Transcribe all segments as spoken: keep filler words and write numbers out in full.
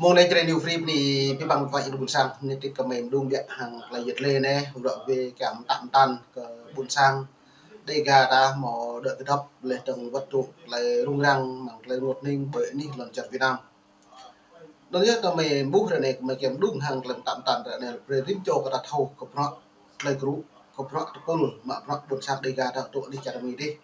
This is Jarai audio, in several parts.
Mông anai Jrai New Free bơni abih bang wa ih ƀôn sang, anai tĭt kơ mơi mơđung biă hăng tơlơi yet lê anai, rŏ wai kiăng mơtă mơtăn kơ ƀôn sang Dega ta hmâo đuaĭ kơdŏp laih dơ̆ng wơ̆t tŭ tơlơi rŭng răng, mơ̆ng tơlơi rơngot hning ƀơi anih lŏn čar Việt Nam. Anŭn yơh kơ mơi ƀuh ră anai kơ mơi kiăng mơđung hăng tơlơi mơtă mơtăn ră anai brơi rĭm čô kơ ta thâo kơ bruă tơlơi krŭ, kơ bruă tơpul, mă bruă ƀôn sang Dega ta tŭ anih čar Mi dih.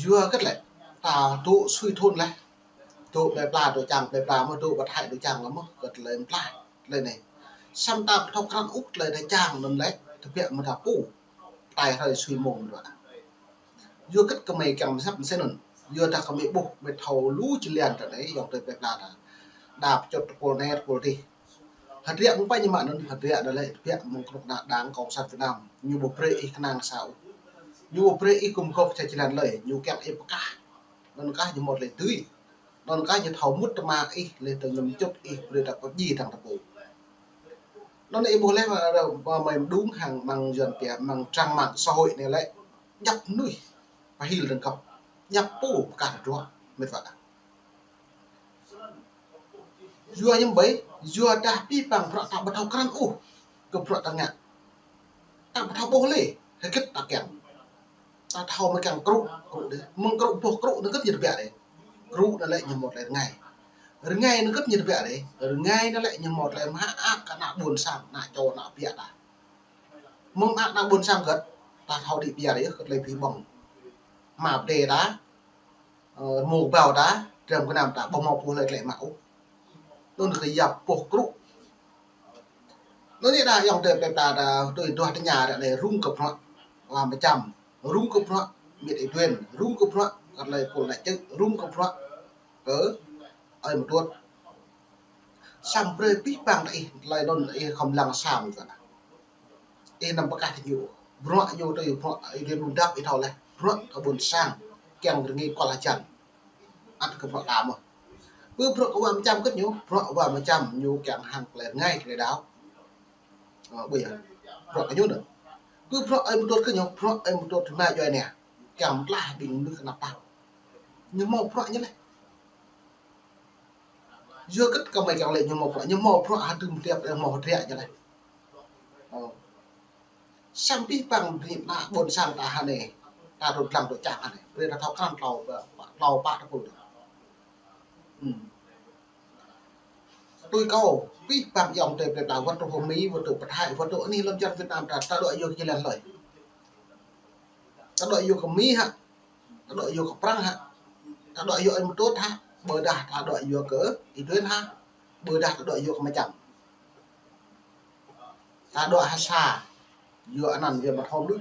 Yua hơget lĕ, ta dŏ sui thun laih. Dŏ plơi pla, dŏ čang plơi pla mơ̆, dŏ ƀă thai dŏ čang mơ̆, kơ tơlơi mơtlaih, tơlơi anai. Samơ̆ ta ƀu thâo krăn ôh tơlơi ta čang anŭn lĕ, tơbiă mơ̆ ta pô. Tai hrơi sui mông mơ̆. Yua hơget kơ mơi kiăng mơsăp mơsĕ anŭn. Yua dah kơ mơi ƀuh, mơi thâo lu jơlan ta anai, ayŏng adơi plơi pla ta. Đa pơčŭt tơpul anai, tơpul adih. Hơdră mơ̆ng pă ñu mă anŭn, hơdră anŭn lĕ tơbiă mơ̆ng kơnuk kơna Đảng Cộng sản Việt Nam. Ñu ƀu brơi ih kơnang sa ôh. Ñu ƀu brơi ih gum gŏp sa jơlan lơi, ñu kiăng ih pơkah. Anŭn kah ñu hmâo tơlơi dưi. Anŭn kah ñu thâo mŭt tơma ih, laih dơ̆ng ñu mơčŭt ih, brơi ta pơjing dăng ta pô. Anŭn ih ƀuh laih mă, mă mơi mơđung hăng mơ̆ng Yuan pia, mơ̆ng trang mạng xã hội anai lĕ, djŏp mơnuih pơhil dơ̆ng gŏp, djŏp pô pơkah tơdruă, mĕt wa. Yua hiư̆m ƀơi, yua dah abih bang bruă ta ƀu thâo krăn ôh kơ bruă ta ngă. Ta ƀu thâo ƀuh lĕ, hơget ta kiăng. Ta thâo mơi kiăng krŭ, krŭ dih. Mơ̆ng krŭ boh krŭ anŭn hơget ñu tơbiă dih. Krŭ anŭn lĕ ñu hmâo tơlơi rơngai. Rơngai anŭn hơget ñu tơbiă dih. Rơngai anŭn lĕ ñu hmâo tơlơi mơak kơ ană ƀôn sang, ană čô, ană ƀiă ta. Mơ̆ng ană ƀôn sang hơget, ta thâo đĭ ƀiă dih, hơget tơlơi abih bang. Mă pơdai ta, ơ, mơ̆ng ƀâo ta, dram gơnam ta, ƀu hmâo ƀuh tơlơi tlĕ mă ôh. Anŭn kơ yap boh krŭ. Anŭn anai dah ayŏng adơi plơi pla ta, tui duah tơña ră anai rŭng kơ bruă wa Mơčăm, rŭng kơ bruă Miet Ơi Tuyên, rŭng kơ bruă kơ tơlơi pul ană čư̆, rŭng kơ bruă kơ ơi mơtuôt. Samơ̆ brơi abih bang ta ih, tơlơi anŭn ih khŏm lăng sa mơ̆n ta. Ih anăm pơkah tơ ñu. Bruă ñu tui bruă Ơi Tuyên ƀu dăp ih thâo laih. Bruă kơ ƀôn sang kiăng rơngai kual hơjăn. Ăt kơ bruă ta mơ̆n. Ƀu bruă kơ wa Mơčăm hơget ñu, bruă wa Mơčăm ñu kiăng hăng tơlơi rơngai tơlơi đaŏ. Ơ, ƀu yơh. Bruă kơ ñu anŭn. Ƀu bruă ơi mơtuôt kơ ñu, bruă ơi mơtuôt tơma djuai ania. Kiăng mơtlaih ƀing mơnuih kơnăp tah. Ñu hmâo bruă ñu laih. Yua hơget kơ mơi kiăng lĕ ñu hmâo bruă, ñu hmâo bruă hơdôm tiap, ñu hmâo hơdră ñu laih. Ơ. Samơ̆ abih bang bơni ană ƀôn sang ta hơnai, ta rŭt lăng dŏ čang hơnai. Brơi ta thâo krăn tlâo pă, tlâo pă tơpul. Hm. Tui kâo, abih bang ayŏng adơi plơi pla wơ̆t tŭ Mi, wơ̆t tŭ pơ Thái, wơ̆t tŭ anih lŏn čar Việt Nam ta, ta dŏ yua kơ jơlan hlơi. Ta dŏ yua kơ Mi hă. Ta dŏ yua kơ Prăng hă. Ta dŏ yua ơi mơtuôt hă. Ƀôdah ta dŏ yua kơ Ơi Tuyên hă. Ƀôdah ta dŏ yua kơ Mơčăm. Ta dŏ ha sa. Yua anăn wia mơthom đôč.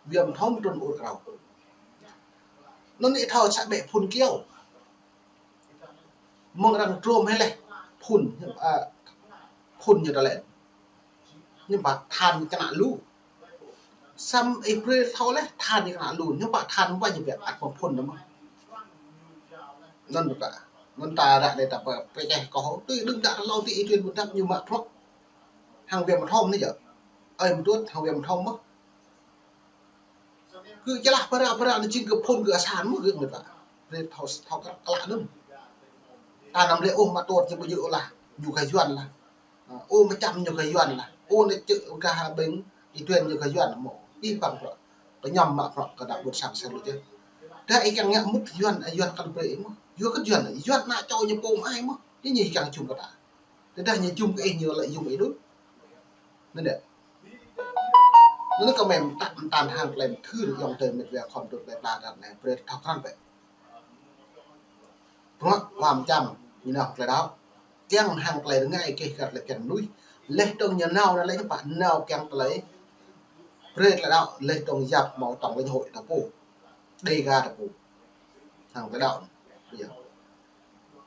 Wia mơthom trŭn ur krao. Anŭn ih thâo sa ƀĕ phŭn kyâo. Mơ̆ng arăng trôm hĭ laih. Phŭn, ơ, phŭn ñu ta lĕ. Ñu pă than kơnă lu. Samơ̆ ih brơi thâo laih than kơnă lu. Ñu pă than ƀu ñu biă ăt mơ̆ phŭn anŭn mơ̆n. Anŭn pă. Anŭn ta ră anai ta pơ, pơčeh kơ hŏ. Tui đơ̆ng đă hlâo tui Ơi Tuyên ƀu dăp ñu mă bruă. Hăng wia mơthom anai yơh. Ơi mơtuôt hăng wia mơthom mơ̆n. Kơ čơlah pơră pơră anai jing kơ phŭn kơ asan mơ̆n kơ mĕt wa. Brơi thâo, thâo kơ klă anŭn. Ta anăm lĕ ôh mơtuôt ñu ƀu djơ̆ ôh lah. Ñu kơ Yuan lah. Ơ, ôh Mơčăm ñu kơ Yuan lah. Ôh anai čư̆ kơ ha ƀing Ơi Tuyên ñu kơ Yuan mơ̆n. Abih bang bruă. Kơ ñu mă bruă kơ ană ƀôn sang sa lu čeh. Dah ih kiăng ngă mŭt Yuan, Yuan kăn brơi ih mơ̆n. Yua kơ Yuan, Yuan ană čô ñu pô mă ai mơ̆n. Ñu ñu kiăng jum kơ ta. Tơdah ñu jum kơ ih ñu lĕ jum ih đôč. Anŭn yơh. Anŭn kơ mơi mơtă mơtăn hăng tơlơi mơthưr ayŏng adơi mĕt wa khŏm tŭ plơi pla ta anai brơi thâo krăn bĕ. Bruă wa Mơčăm ñu nao tơlơi đaŏ. Kiăng hăng tơlơi rơngai kơ gah tơlơi phiăn mơnuih. Laih dơ̆ng ñu nao anŭn lĕ ñu pă nao kiăng tơlơi brơi tơlơi đaŏ laih dơ̆ng yap hmâo tổng lãnh hội ta pô. Dega ta pô. Hăng tơlơi đaŏ. Ƀu yơh.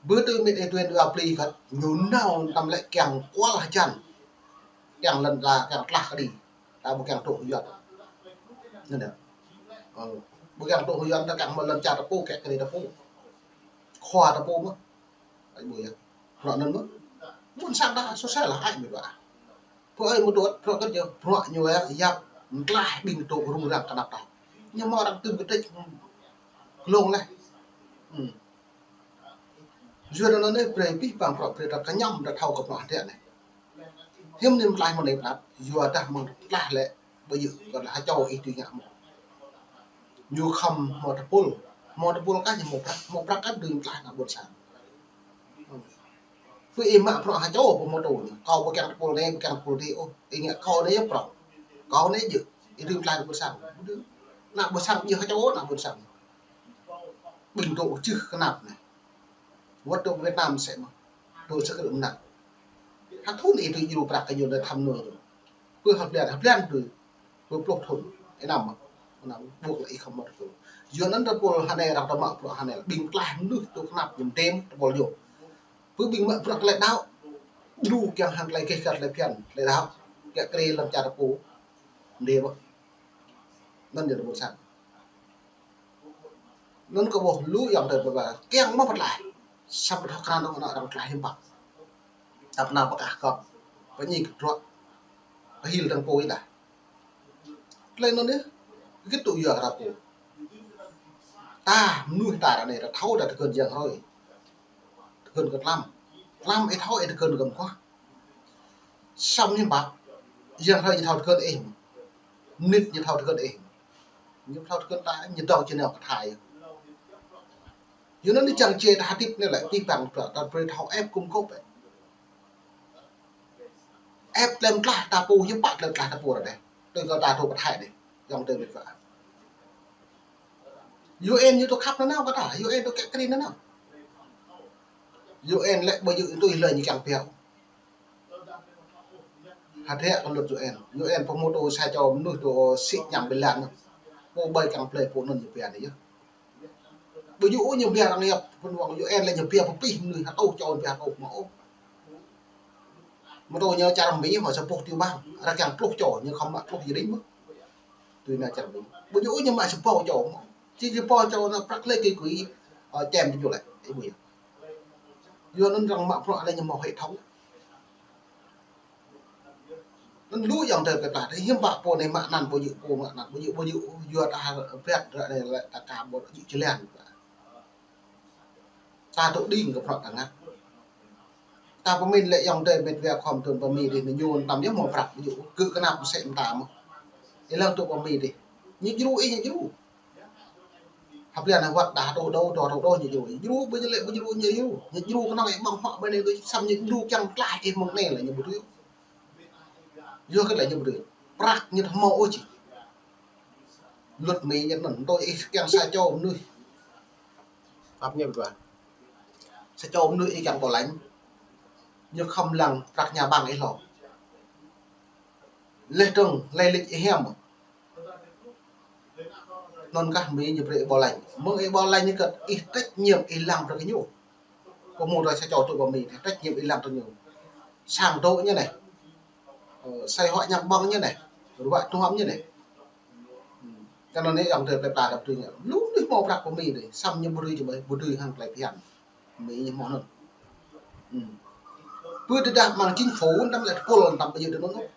Ƀu tui Miet Ơi Tuyên dua pli kơt, ñu nao tăm lĕ kiăng kual hơjăn. Kiăng lŏn ta, kiăng tlah kơđi. Ta ƀu kiăng tŭ Yuan. Anŭn yơh. Ơ, ƀu kiăng tŭ Yuan ta kiăng mơ̆ lŏn čar ta pô, kiăng kơđi ta pô. Khua ta pô mơ̆n. Ai ƀu yơh. Bruă anŭn mơ̆n. Ƀôn sang ta susah lah, ai ƀu yơh. Bruă ơi mơtuôt, bruă kơ ñu, bruă ñu yap, yap mơtlaih ƀing tŭ rŭng răng kơnăp tah. Ñu hmâo arăng tŭm kơtrĕč, glông laih. Hm. Yua anŭn anai brơi pih pang prŏ brơi ta kơñăm ta thâo kơ prŏ hơdră anai. Hiư̆m anai mơtlaih mơ̆ng anai pơnăp, yua dah mơ̆ng tlaih lĕ, ƀu djơ̆ kơ lah ha čô ih tui ngă mơ̆n. Ñu khŏm hmâo tơpul, hmâo tơpul kah ñu hmâo prăk, hmâo prăk kah dưi mơtlaih ană ƀôn sang. Pơ ih mă prŏ ha čô pơ mơtô ñu, kâo ƀu kiăng tơpul anai, ƀu kiăng tơpul adih ôh, ih ngă kâo anai yơh prŏ. Kâo anai djơ̆, ih dưi mơtlaih ană ƀôn sang. Ană ƀôn sang djơ̆ ha čô ană ƀôn sang. Ƀing dŏ čưh kơnăp anai. Wơ̆t dŏ Việt Nam sĕ mơ̆. Dŏ sơkơ̆t mơnăk. Hă thŭn ih tui djru prăk kơ ñu lĕ thăm nô ñu. Pơ hơblan, hơblan tui. Pơ pluh thŭn. Ih năm mơ̆. Năm ƀuh lĕ ih khŏm mơ̆t tui. Yua anŭn tơpul hơnai arăng tơmă prŏ hơnai. Ƀing tlaih mơnuih dŏ kơnăp ñu mơdem tơpul ñu. Pơ ƀing mă prŏ tơlơi đaŏ. Djru kiăng hăng tơlơi keh kăt tơlơi phiăn. Tơlơi đaŏ. Kiăng kri lăm čar tơpul. Mơdem mơ̆. Anŭn yơh tơpul sang. Anŭn kơ ƀuh lu ayŏng adơi pơpă kiăng mơ̆ pơtlaih. Samơ̆ thâo krăn dơ̆ng ană arăng tlaih hiư̆m pă. Tăp nao pơkah kŏp. Pơñi kơdruă. Pơhil dơ̆ng pô ih dah. Tơlơi anŭn yơh. Kơ tŭ yua kơ ta pô. Ta mơnuih ta ră anai ta thâo ta tơgŭn yang hrơi. Tơgŭn kơ tlam. Tlam ih thâo ih tơgŭn kơ mơguah. Samơ̆ hiư̆m pă, yang hrơi ñu thâo tơgŭn ih. Mơnit ñu thâo tơgŭn ih. Ñu thâo tơgŭn ta, ñu dŏ či nao kơ Thái. Yua anŭn ñu čang čê ta hơdip anai lĕ pih pang ta, ta brơi thâo ĕp gum gôp ĕp. Ĕp tơlơi mơtlaih ta pô, hiư̆m pă tơlơi mơtlaih ta pô ră anai. Tui kơ ta dŏ pơ Thái anai. Ayŏng adơi met wa. U N ñu dŏ khăp nanao kơ ta, U N dŏ kiăng kri nanao. U N lĕ ƀu djơ̆ tui hlơi ñu kiăng pioh. Hơdră kơ luật U N. U N pơhmutu sa čô mơnuih dŏ sĭ ñăm ƀơi lăn. Pô ƀai kiăng plơi pô anŭn ñu pioh anai yơh. Ƀu djơ̆ ôh ñu pioh arăng yap pơnuang U N lĕ ñu pioh pơpih mơnuih hơtuh čô pioh hơtuh mơ̆ ôh. Mơ̆ tui ñu čar Mi hmâo sa boh tiểu bang. Arăng kiăng pluh čô, ñu khŏm mă pluh gia đình mơ̆. Tui anai čar Mi. Ƀu djơ̆ ôh ñu mă sa boh čô mơ̆. Či sa boh čô anŭn prăk lĕ kơ kui, ơ, čem tơjuh lĕ. Ih ƀuh yơh. Yua anŭn arăng mă prŏ lĕ ñu hmâo hệ thống. Anŭn lu ayŏng adơi pơpă, hiư̆m pă pô anai mă anăn ƀu djơ̆, pô mă anăn ƀu djơ̆, ƀu djơ̆, yua ta hơbĭt ră anai lĕ ta ka ƀu djơ̆ či lăng. Ta dŏ đing kơ prŏ ta ngă. Ta pơmĭn lĕ ayŏng adơi met wa khŏm tơ̆n pơ Mi adih, ñu tăm yơh hmâo prăk ƀu djơ̆, kơ kơnăp mơsĕ mơta mơ̆. Ih lăng dŏ pơ Mi adih. Ñu djru ih ñu djru. Hơblan hơwăt dah dŏ dŏ, dŏ dŏ dŏ ñu djru. Djru ƀu djơ̆ lĕ ƀu djru ñu djru. Ñu djru kơnơ̆ng ih ƀơ̆ng huă ƀơi anai tui, samơ̆ ñu djru kiăng tlaih ih mơ̆ng anai lĕ ñu ƀu tui. Yua kơ lĕ ñu ƀu tui. Prăk ñu hmâo ôh či. Luật Mi ñu anŭn, tui ih kiăng sa čô mơnuih. Pap ñu ƀu tui. Sa čô mơnuih ih kiăng bảo lãnh. Ñu khŏm lăng prăk nhà băng ih hlâo. Laih dơ̆ng, lai lịch ih hiam. Anŭn kah Mi ñu brơi ih bảo lãnh. Mơ̆ng ih bảo lãnh ñu kơ ih trách nhiệm ih lăng brơi kơ ñu. Pơhmutu sa čô dŏ pơ Mi, trách nhiệm ih lăng brơi ñu. Sang dŏ ñu anai. Ơ, sai họ nhà băng ñu anai. Ruă tuam ñu anai. Ư. Kơ anŭn anai ayŏng adơi pơpă ta ƀu tui ngă. Lu mơnuih hmâo prăk pơ Mi adih. Samơ̆ ñu ƀu tui či ƀai, ƀu tui hăng tơlơi phiăn. Mi ñu hmâo anŭn. Ư. Pơ tơdah mơ̆ng chính phủ anŭn lĕ tơpul anŭn tăm ƀu djơ̆ tui anŭn ôh.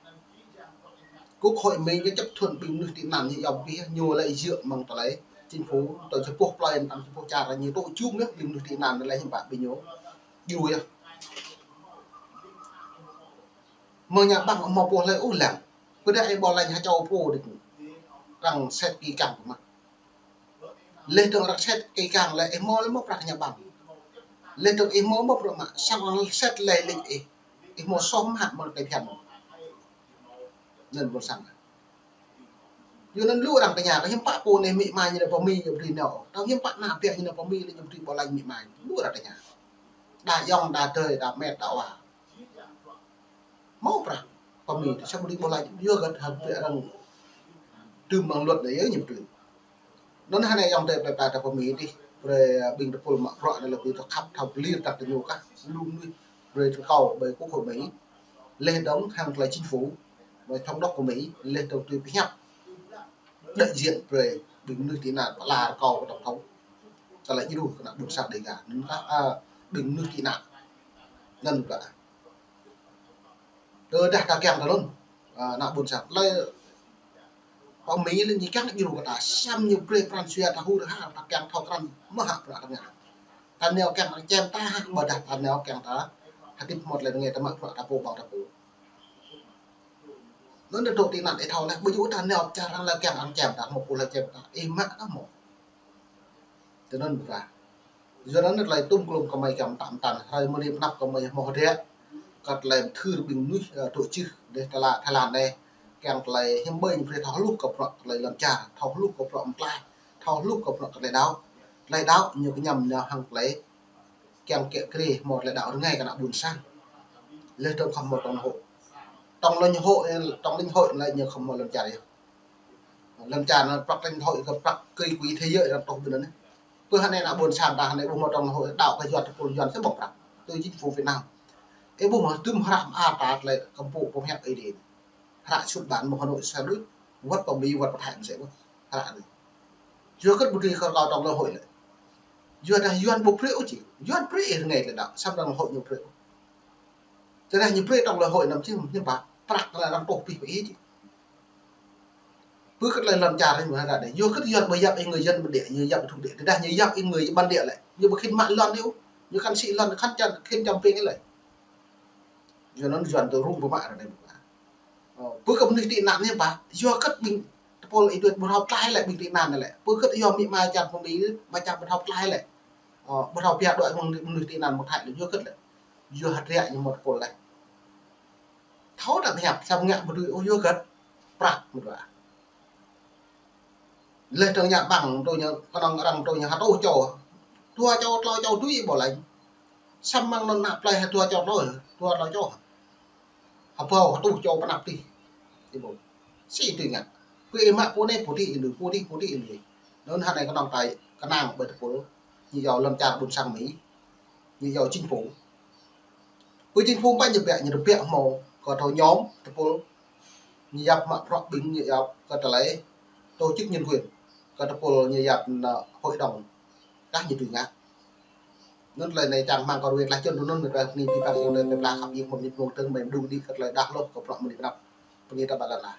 Quốc hội Mi ñu chấp thuận ƀing mơnuih tị nạn ñu yom pioh ñu lĕ djơ̆ mơ̆ng tơlơi chính phủ tui sa boh plơi anŭn tăm sa boh čar ñu dŏ jum yơh ƀing mơnuih tị nạn anŭn lĕ hiư̆m pă ƀing ñu. Djru yơh. Mơ̆ng nhà băng hmâo pô hlơi ôh lăng. Pơ tơdah ih bảo lãnh ha čô pô đĭ. Arăng xét kỹ càng mơ̆. Laih dơ̆ng arăng xét kỹ càng lĕ ih hmâo lĕ mơ̆ prăk nhà băng. Laih dơ̆ng ih hmâo mơ̆ prăk mă, samơ̆ arăng xét lai lịch ih. Ih hmâo soh mơ̆ hă mơ̆ng tơlơi phiăn. Anŭn ƀôn sang. Yua anŭn lu arăng tơña kơ hiư̆m pă pô anai amĭ ama ñu nao pơ Mi ñu ƀu dưi nao. Tơdah hiư̆m pă ană ƀiă ñu nao pơ Mi lĕ ñu ƀu dưi bảo lãnh amĭ ama ñu. Lu arăng tơña. Đa ayŏng, đa adơi, đa met, đa wa. Hmâo prăk pơ Mi adih, samơ̆ ƀu dưi bảo lãnh, yua kơ hơbĭt arăng tŭ mơ̆ng luật anai yơh ñu ƀu dưi. Anŭn hơnai ayŏng adơi pơpă ta pơ Mi adih, brơi ƀing tơpul mă prăk anai lĕ ƀing ta khăp thâo pơlir ta kơ ñu kah, lu mơnuih brơi rơkâo ƀơi quốc hội Mi, laih dơ̆ng hăng tơlơi chính phủ, ƀơi thống đốc kơ Mi, laih dơ̆ng tui pơhiăp. Đại diện brơi ƀing mơnuih tị nạn pơala rơkâo kơ tổng thống. Tơlơi djru kơ ană ƀôn sang Đêga. Anŭn kah, a, ƀing mơnuih tị nạn. Anŭn kah. Tơdah ta kiăng tơlơi, a, ană ƀôn sang. Tơlơi pơ Mi lĕ ñu kiăng djru kơ ta. Samơ̆ ñu brơi pran jua ta hur har ta kiăng thâo krăn mơ̆ hă prăk tơngan. ta nao kiăng arăng čem ta hă, ƀôdah ta nao kiăng ta hơdip hmâo tơlơi rơngai ta mă bruă ta pô ƀơ̆ng ta pô. Anŭn dŏ tị nạn ih thâo laih, ƀu djơ̆ ta nao čar arăng lĕ kiăng arăng čem ta, hmâo pô lĕ čem ta, ih mă kah hmâo. Tui anŭn ƀă. Yua anŭn tơlơi tŭm klum kơmơi kiăng mơtam mơtam, hrơi mơ̆ng anai pơ anăp kơmơi hmâo hơdră kơ tơlơi mơthưr ƀing mơnuih, ơ, dŏ čih dêh tơlơi Thái Lan anai, kiăng tơlơi hiư̆m ƀơi ñu brơi thâo hluh kơ bruă tơlơi lŏn čar, thâo hluh kơ bruă mơtlaih, thâo hluh kơ bruă tơlơi đaŏ. Tơlơi đaŏ ñu kơñăm nao hăng tơlơi kiăng kiă kriê hmâo tơlơi đaŏ rơngai kơ ană ƀôn sang. Laih dơ̆ng khŏm hmâo tŏng lŏn hội. Tŏng lŏn hội, tŏng lŏn hội lĕ ñu khŏm hmâo lŏn čar yơh. Lŏn čar anŭn prăk lŏn hội kơ prăk kơ quỹ thế giới arăng tŏh ƀơi anŭn. Pơ hơnai ană ƀôn sang ta hơnai ƀu hmâo tŏng lŏn hội đaŏ kơ Yuan tơpul Yuan sĭt ƀơ̆ng prăk. Tui chính phủ Việt Nam. Ih ƀu hmâo tŭm hră mơar ta tơlơi kơmpuk pơmhiăk ih đĭ. Hră xuất bản mơ̆ng Hà Nội sa đuč, wơ̆t pơ Mi, wơ̆t pơ Thái sĭt ƀơ̆ng hră anai. Yua hơget ƀu dưi kơ rơkâo tŏng lŏn hội lĕ. Yua dah Yuan ƀu brơi ôh či. Yuan brơi ih rơngai tơlơi đaŏ, samơ̆ tŏng lŏn hội ñu brơi ôh. Tơdah ñu brơi tŏng lŏn hội anăm či, ñu ƀă prăk tơlơi arăng tŏh pih pơ ih či. Pơ kơ tơlơi lŏn čar ñu hơdră đĕ. Yua hơget Yuan ƀu yap ih người dân bản địa, ñu yap ih thổ địa. Tơdah ñu yap ih người bản địa lĕ, ñu ƀu khĭn mă lŏn đĭ ôh. Ñu kăn sĭ lŏn, kăn čan, khĭn čăm ping ih lĕ. Yua anŭn Yuan tơ rŭng pơmă ră anai ƀă. Ơ, pơ kơ mơnuih tị nạn ñu ƀă, yua hơget ƀing tơpul ih đuaĭ ƀu thâo tlaih lĕ ƀing tị nạn anai lĕ. Pơ hơget yua amĭ ama čar pơ Mi, ama čar ƀu thâo tlaih lĕ. Ơ, ƀu thâo pia đuaĭ mơ̆ng mơnuih tị nạn mơ̆ng Thái lĕ, yua hơget lĕ. Yua hơdră ñu hmâo tơpul laih. Thâo đa pơhiăp, samơ̆ ngă ƀu dưi ôh yua hơget. Prăk mơ̆n ƀă. Laih dơ̆ng ñu ƀơ̆ng tui ñu, kơnơ̆ng arăng tui ñu hơtuh čô. Dua čô, klâo čô tui ih ƀu laĭ. Samơ̆ mơ̆ng anŭn ană plơi hă dua čô klâo, dua klâo čô. Hơbâo hơtuh čô pơ anăp tih. Ih ƀu. Sĭ tui ngă. Pơ ih mă pô anai pô tih ih lui, pô tih pô tih ih lui. Anŭn hơnai kơnơ̆ng ta kơnang ƀơi tơpul. Ñu yua lŏn čar ƀôn sang Mi. Ñu yua chính phủ. Pơ chính phủ ƀă ñu rơbêh, ñu rơbêh hmâo kơ thâo ñom tơpul. Ñu yap mă bruă ƀing ñu yap kơ tơlơi tổ chức nhân quyền. Kơ tơpul ñu yap ană hội đồng. Kah ñu tui ngă. Anŭn tơlơi anai čang rơmang kơ ruai tơlơi čun tui anŭn mơ̆n tơlơi pơni pi păng yơh tơlơi pơblah khăp yơh mơ̆n ñu mơ̆ng tơ̆ng mơ̆n đung đĭ kơ tơlơi đah lŏh kơ bruă mơ̆n anăp. Pơni ta ƀă lăn ala.